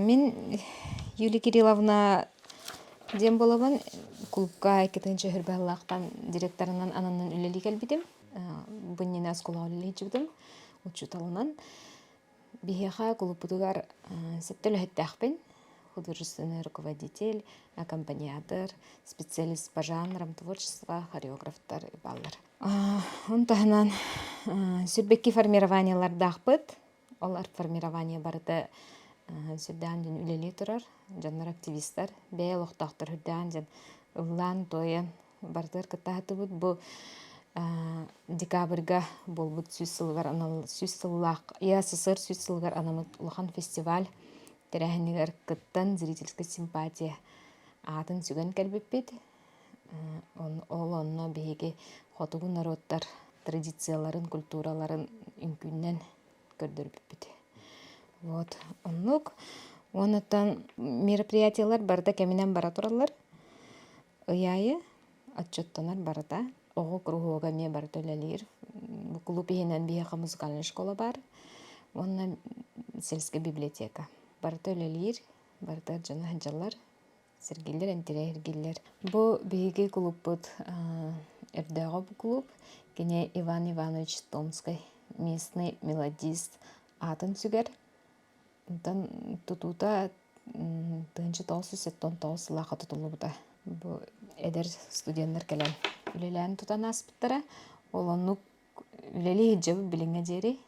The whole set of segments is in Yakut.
Мин Юлия Кирилловна диэн буолабын. Кулуупка иккитинчи өһүрбэһыллаахтан директорынан ананан үлэлии кэлбитим. Бу иннинэ оскуолаҕа үлэлии сылдьыбытым учууталынан. Биһиэхэ кулууппутугар сэттэ үлэһиттээхпин. Художественный руководитель, аккомпаниатор, специалист по жанрам творчества, хореографтар бааллар. Ону таһынан сүрбэкки формированиелардаахпыт. Ол формирование барыта сүрдээн дьон үлэлии турар, дьоннор активистар, бэйэ олохтоохтор сүрдээн дьон ыллаан-туойан барытыгар кыттаһатыбыт. Бу декабрьга буолбут сүүс сылыгар анал сүүс сыллаах ЯССР сүүс сылыгар анаммыт улахан фестиваль тэрээһинигэр кыттан зрительская симпатия аатын сүгэн кэлбиппит. Ол онно биһиги хотугу норуоттар традицияларын, культураларын үҥкүүнэн көрдөрбүппүт. Вот оннук. Уонуттан мероприятиелар барыта кэминэн бара тураллар. Ый аайы отчеттонор барыта. Оҕо куруһуога эмиэ барыта үлэлиир. Бу клуб иһинэн биһиэхэ музыкальнай школа баар. Уонна сельская библиотека. Барыта үлэлиир, барыта дьоно сылдьаллар. Сэргииллэр, интэриэһиргииллэр. Бу биһиги кулууппут өрдөөҕү бу кулууп. Кини Иван Иванович Томскай местный мелодист аатын сүгэр. Онтон тутуута 1979 сыллаахха тутуллубута. Бу эдэр студеннар кэлэн үлэлээн тутан ааспыттара. Ол оннук Үлэлии сылдьабыт билиҥҥэ диэри.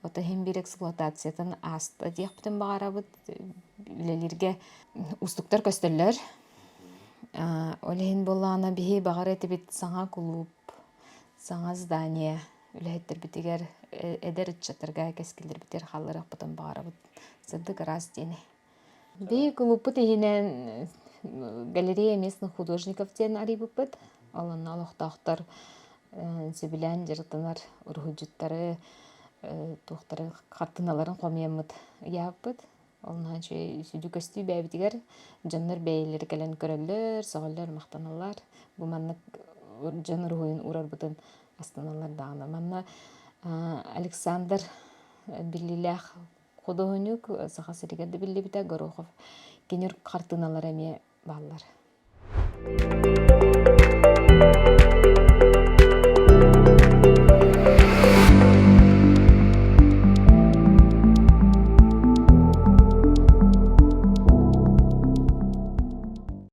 Ото иһин биир эксплуатациятын ааста диэхпитин баҕарабыт. Үлэлииргэ уустуктар көстөллөр. Ол иһин буоллаҕына биһи баҕар этибит саҥа кулууп, саҥа здание үлэһиттэрбитигэр, эдэр ыччаттарга кэскиллэрбитигэр хаалларыахпытын баҕарабыт. Сырдык ыраас диэни. Биһи кулууппут иһинэн галерея местных художников диэн арыйбыппыт. Ол онно олохтоохтор сөбүлээн дьарыктанар уруһуйдьуттары, туохтары хартыыналарын хомуйаммыт ыйаабыппыт. Ол наһаа үчүгэй сүдү көстүү бэйэбитигэр дьоннор бэйэлэрэ кэлэн көрөллөр, сөҕөллөр, махтаналлар. Бу маннык дьон уруһуйун уурарбытын астыналлар даҕаны. Манна Александр биллиилээх Худуоһунньук Саха сиригэр да биллибитэ Горохов кини хартыыналара эмиэ бааллар.